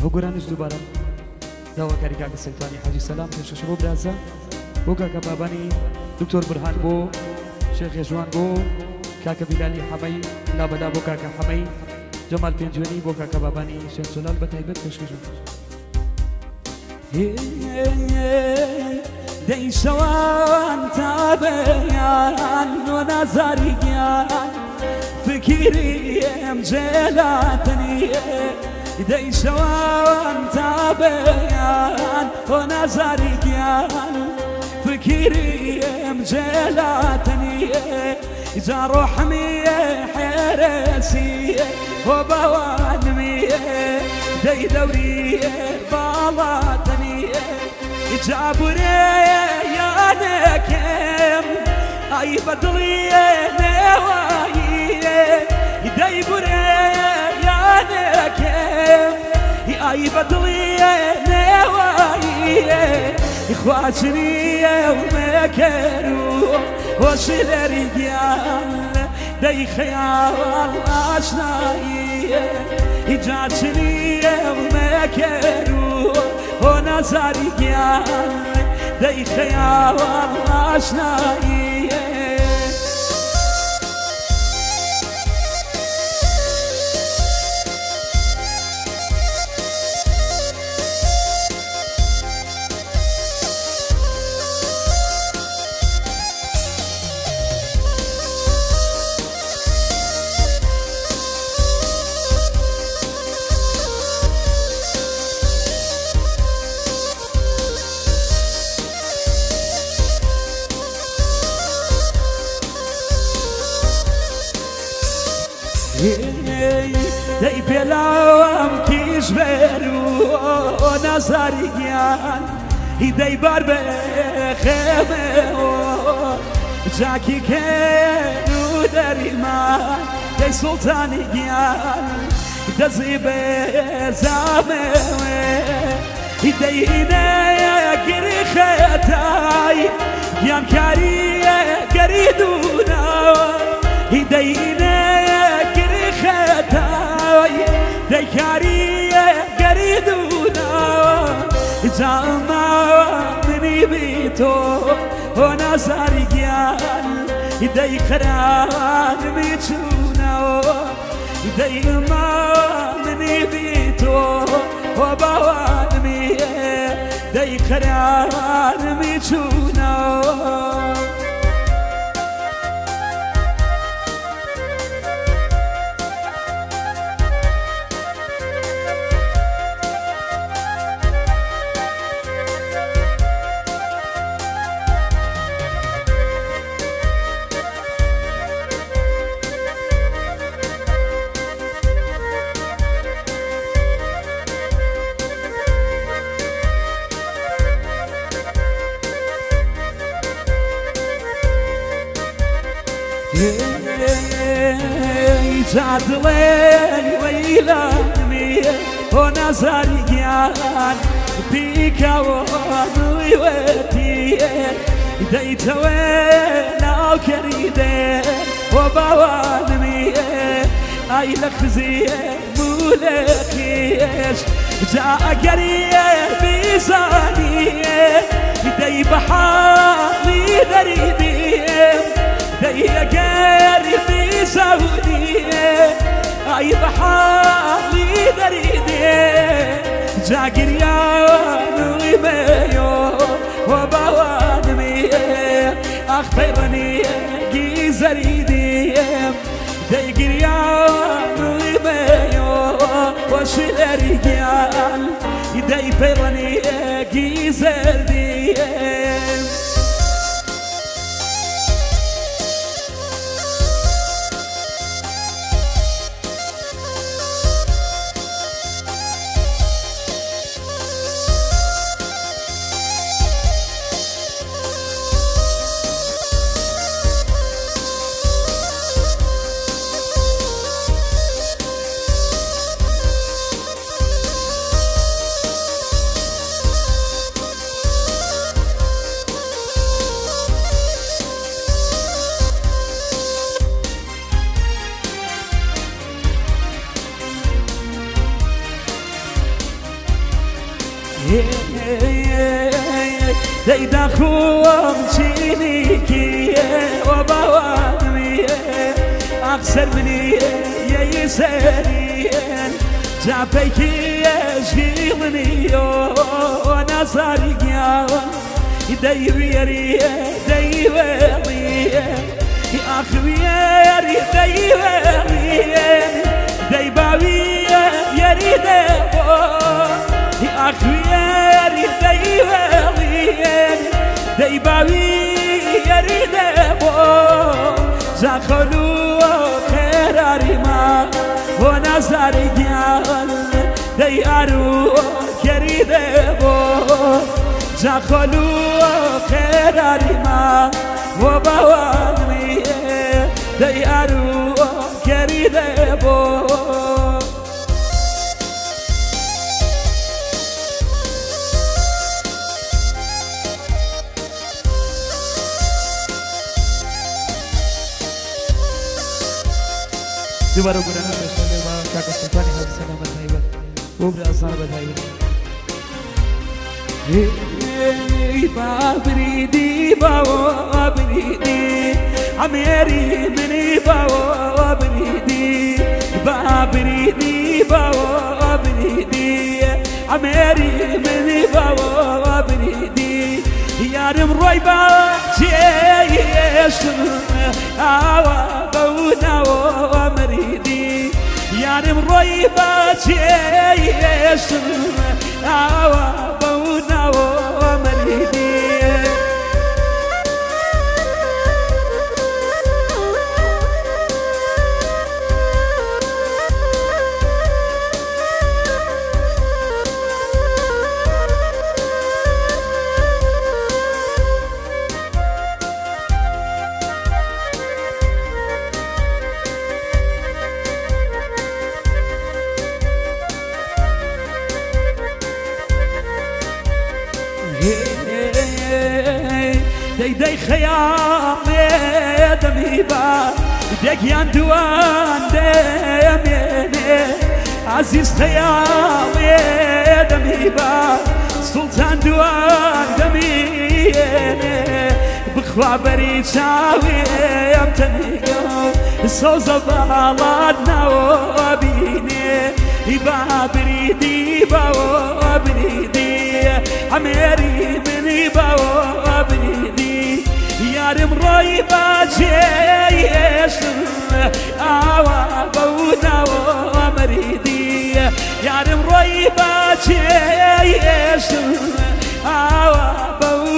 ئەو گۆرانیش دووبارە داواکاری کاکە سەیتانی حاجی سەلام پێشکەشە بۆ برازا بۆ کاکە بابانی دکتۆر برهان بۆ شێخ ێژوان بۆ کاکە بیلالی حەمەی لابەلا بۆ کاکە حەمەی جەمال پێنجوێنی بۆ کاکە بابانی حوسێن سۆلال بە تایبەت پێشکەشە. دەی شەوان تا بەیان و نازاری گیان فکریم جێلاتنیە دەی شەوان تا بەیان و نازاری گیان فکریم جێلاتنیە جا ڕۆحمیە حێرەسیە و باوانمیە دەی دەوریە باڵاتنیە جا بورێ یانەکەم ئای بە دڵیە نێواییە دەی بورێ یانەکەم ئای بە دڵیە نێواییە خواچنیە و مەکەرو هۆشلەری گیان دەی خەیاڵ ئاشناییە جاچنیە و مەکەرو هۆ نازاری گیان دەی خەیاڵ ئاشناییە. دەی پێلاوم کیش بێر و نازاری گیان دەی بار بێ خێمەوە جاکی کێن و دەریما دەی سوڵتانی گیان دەزی بێ زامەوێ دەینە گری خەتای گیان کاریە گەری دووناوە دەینە گری خەتای دەیکاریە گەری دووناوە جاما منی بیتۆ هۆ نازاری گیان دەی خەرانمی چوونەوە دەی ما منی بیتۆ هۆ باوانمی دەی خەرانمی چوونەوە. جا دڵێ وەیلانمیە بۆ نازاری گیان پیکەوە دڵیوەتیە دەیتەوێ ناوکەری دێ بۆ باوانمیە ئای لە خزیە مولەکیش جا ئەگەریە بیزانیە دەی بە حاڵی دەریدیم دەی ئەگەر بیزانیە ئای بە حاڵی دەریدێ جا گریانوی مەیۆ و باوانمیە ئاخ پەیڕەنیە گیزەری دیم دەی گریانوی مەیۆ وەشلەری گیان دەی پەیڕەنیە گیزەر دیم. دەی داخۆم چینیکیێ و باوانمیێ ئاخ سەر منیێ یەی سەریێن جا پەیکیێ ژیڵنیۆ نازاری گیان دەی وێریێ دەی وێڵیێ ئاخ وێری دەی وێڵیێ دەی باویێ یەری دێبۆ ئاخ وێری دەی وێڵیێن دەی باوی یەری دێبۆ زاخۆلو خێراری ما بۆ نازاری گیان دەی ئارو کەری دێبۆ زاخۆلو خێراری ما بۆ باوانمیێ دەی ئارو کەری دێبۆ. دووبارە گۆرانی پێشکەش بە کاکە سوڵتانی حاجی سەلام بە تایبەت بۆ برازانە بە تایبەت. بابریدی باوە بریدی عمێری منی باوە بریدی بابریدی باوە بریدی عمێری منی باوە بریدی یارم ڕۆی با جێشم ئاوا بەو ناوە مریدی یارم ڕۆی با جێشم ئاوا بەو ناوە مریدی. دەی دەی خەیاڵێ دەمی با دەگیان دوان دەمێنێ عەزیز خەیاڵێ دەمی با سوڵتان دوان دەمیێنێ بخوا بەری چاوێم تەنیگە سەوزە باڵات ناوە بینێ با بریدی باوە بریدی عمێری منی باوە بریدی یارم ڕۆی باجێشم ئاوا بەو ناوە مەریدی یارم ڕۆی باجێشم ئاوا بەو.